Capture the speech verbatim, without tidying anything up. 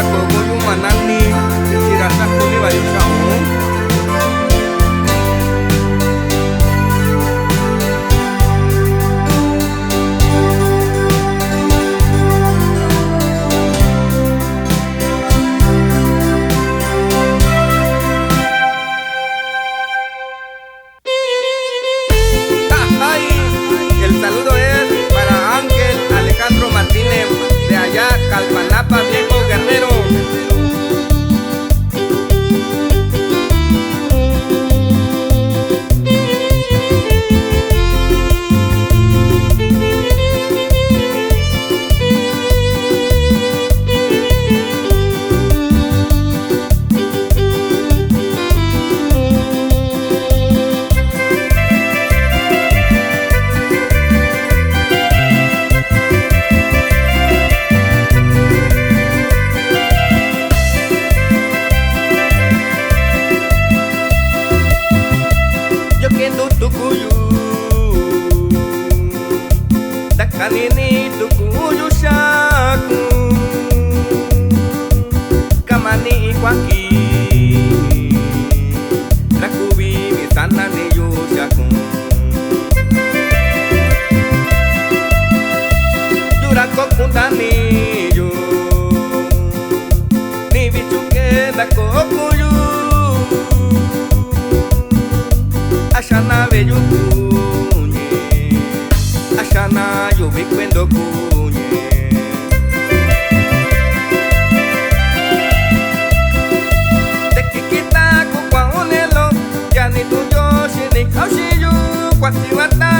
Koyo yu manani, chi ra xaku ni va yu xaꞌa un. Ay, el saludo es para Ángel Alejandro Martínez, de allá, Calpanapa Viejo, Guerrero. Yo ke ndutuku yu, ndakanini tuku yu xaꞌa kun, kama ni iin kuaꞌa kii, ra kuvi vi sanani yu xaꞌa kun. Yu ra köo kundani yu ni vichu ke ndakoo kun yu, a xa na veꞌe yu kuñe, a xa na yuvi kuendo kuñe. Te kiki ta ku kuaꞌun ne lo, ndia ni tu Ndioxi ndikau xiꞌin yu, kuasi va ta